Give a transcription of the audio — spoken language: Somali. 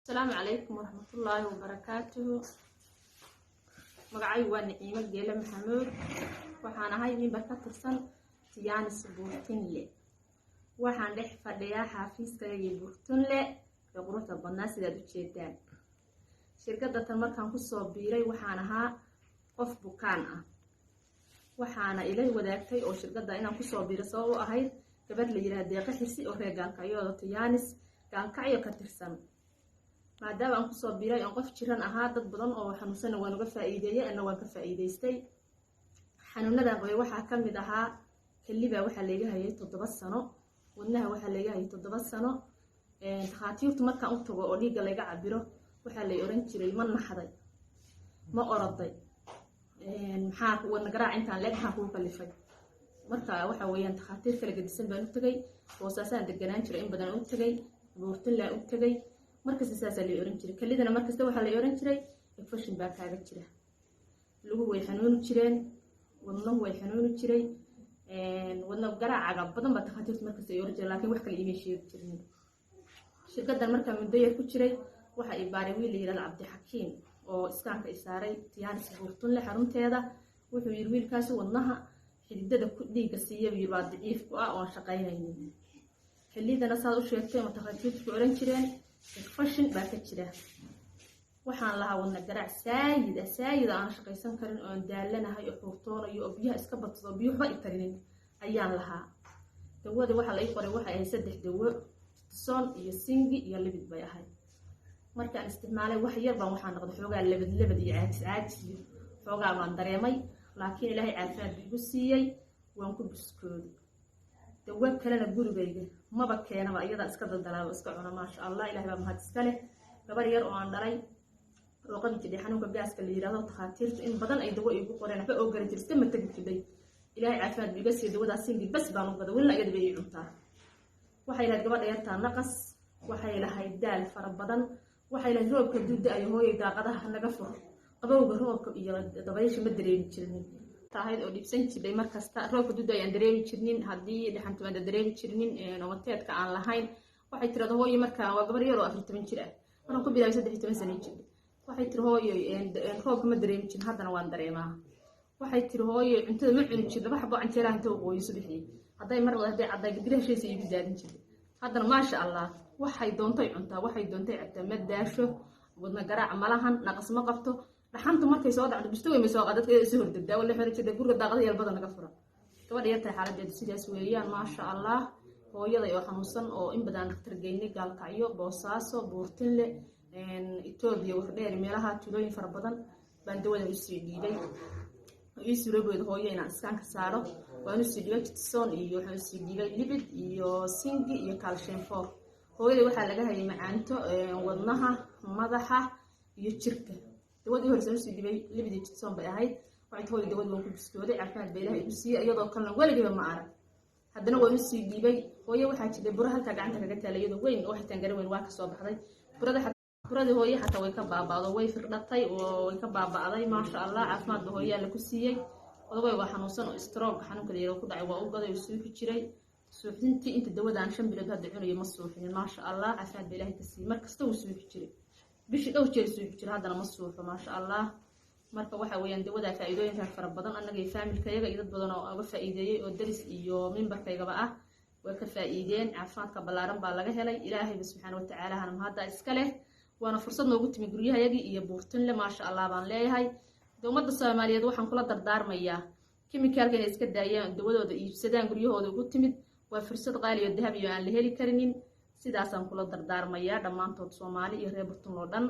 Asalaamu calaykum waraxmatullaahi wabarakaatuhu. Magacaygu waa Niciimo Geele Maxamuud. Waxaan ahay member ka tirsan Tiens Buurtinle. Waxaan dhex fadhiyaa xaafiiskaygii Buurtinle ee quruxda badnaa, sidaad u jeedaan. Shirkadda tan markaan kusoo biiray waxaan ahaa qof bukaan ah. Waxaana ila wadaagtay oo shirkadda inaan kusoo biiro sabab u ahayd gabadh la yidhaha Deeqa Xirsi oo reer Gaalkacyooda, Tiens Gaalkacyo ka tirsan. Maadaama aan kusoo biiray oon qof jiran ahaa, dad badan oo xanuunsana waan uga faa'iideeyey, ana waan ka faa'iideystay. Xanuunadan qabay waxaa ka mid ahaa kelibaa waxaa layga hayay 7 sano, wadnaha waxaa layga hayay 7 sano. Takhaatiirtu markaan u tago oo dhiigga layga cabiro, waxaa lay oran jiray: "Ma naxday? Ma oroday? Maxaa wadna garaac intaan leeg maxaa kugu kalifay?" Marka waxa weeyaan takhaatiir kala gedisan baan u tegay. Boosaasaan deganaan jiray in badan u tegay, Buurtinlaan u tegay. Markasta saasaa lay oran jiray. Kelidana markasta waxaa lay oran jiray infection baa kaaga jira. Lugu way xanuuni jireen, wadnahu way xanuuni jiray, wadna garaacaga badan baa takhaatiirtu markasta ay oran jireen, laakiin wax kale iimay sheegi jirin. Shirkaddan markaa muddo yar ku jiray, waxaa i baaray wiil la yidhahdo Cabdixakiim oo iskaanka i saaray Tiens Buurtunle xarunteeda. Wuxuu yidhi wiilkaasi wadnaha xididada ku dhiigga siiya buu yidhi baa daciif ku ah oon shaqaynaynin. Xillidana saad u sheegtay ama takhaatiirtu ku oran jireen infection baa ka jira. Waxaan lahaa wadna garaac saayid ah, saayid aan shaqaysan karin, oon daalanahay oo xuurtoonayo oo biyaha iska badsado, biyo waxba i tarinin ayaan lahaa. Dawada waxaa la ii qoray waxay ahayd saddex dawo: son iyo zinc iyo lipid bay ahayd. Markaan isticmaalay wax yar baan waxaa noqday xoogaa labad labad iyo caajis caajis iyo xoogaa baan dareemay, laakiin Ilaahay caafimaad buu igu siiyey, waan ku buskooday. Dawo kalena gurigayga maba keenaba, iyadaa iska daldalaaba, iska cuna. Maasha Allah, Ilahay baa mahad iska leh. Gabar yar oo aan dhalay oo qabi jidhay xanuunka gaaska la yidhahdo, takhaatiirtu in badan ay dawo igu qoreen, waxba oo garan jir, iska matagi jidhay, Ilaahay caafimaad buu iga siiyey. Dawadaas zinc bas baan u gada, welina iyada bay ii cuntaa. Waxay lahayd gabadha yartaa naqas, waxay lahayd daal fara badan, waxay lahayd roobka duuda-ayo, "Hooyay, daaqadaha naga fur, qabowga roobka iyo dabaysha ma dareemi jirnin." Tahayd oo dhibsan jirnay markasta roobka duuda ayaan dareemi jirnin, haddii dhaxantumaada dareemi jirnin, omateedka aan lahayn. Waxay tirada hooyo markaa, waa gabar yar oo 14 jir ah, markaan ku bilaabay 13 sano jirnay, waxay tiri: "Hooyo, roobka ma dareemi jirin, haddana waan dareemaa." Waxay tiri: "Hooyo, cuntada ma cuni jirin, laba xabo canjeeraha inta qooyo subaxii, hadday mar hadday cadday girgira heshiisa iigu daadin jirtay. Haddana maasha Allah, waxay doontay cuntaa, waxay doontay cabtaa, ma daasho, wadna garaac malahan, naqas ma qabto. Dhaxantu markay soo dhacdo busto weyn bay soo qaad, dadka isu hordegdaa wala xiri jirtay, guriga daaqada yalbada naga fura." Gabadha yartahay xaaladeedu sidaas weeyaan, maasha Allah. Hooyaday oo xanuunsan oo in badan dhakhtar geynay, Gaalkacyo, Boosaaso, Buurtinle, Etoobiya, Wardheer, meelaha tuulooyin fara badan baan dawadan usii dhiibay. Ii suuroobeeda hooyo inaan iskaanka saaro, waan usii dhiibay chitosan iyo waxaan usii dhiibay lipid iyo zinc iyo calcium four. Hooyada waxaa laga hayay macaanto, wadnaha, madaxa iyo jirka. Dawadii horeysan usii dhiibay lipid iyo chitosan bay ahayd. Waxay hooyo dawad waan ku biskooday, caafimaad ba Ilahay igu siiyey, iyadoo kalena weligiiba ma arag. Haddana waan usii dhiibay. Hooyo waxaa jirtay buro halkaa gacanta kaga taalay, iyadoo weyn oo xitaan garan weyn, waa kasoo baxday burada. Buradii hooye xataa way ka baaba'do, way firdhatay oo way ka baaba'day. Maasha Allah, caafimaad ba hooyaa la ku siiyey. Odagay waa xanuunsan oo stroke xanuunka la yaro ku dhacay, waa u gaday oo suuxi jiray. Suuxintii inta dawadaan 5 bilood hadda cunayo ma suuxinin. Maasha Allah, caafimaad ba Ilahay ka siiyey. Mar kasta wuu suuxi jiray, bishii dhowr jeer suuxi jiray, haddana ma suuxo, maasha Allah. Marka waxa weeyaan dawadaa faa'iidooyinkan fara badan annaga iyo faamilkayaga iyo dad badan oo uga faa'iideeyey oo daris iyo memberkaygaba ah way ka faa'iideen. Caafimaadka ballaaran baa laga helay. Ilaahayba subxaana watacaala hana mahadda iska leh, waana fursad noogu timi guryahayagii iyo Buurtinle. Maasha Allah baan leeyahay. Ummadda Soomaaliyeed waxaan kula dardaarmayaa kimikaalka inay iska daayaan, dawadooda iibsadaan, guryahooda ugu timid. Waa fursad qaali oo dahab iyo aan la heli karinin. Sidaasaan kula dardaarmayaa dhammaantood, Soomaali iyo reer Burtun oo dhan.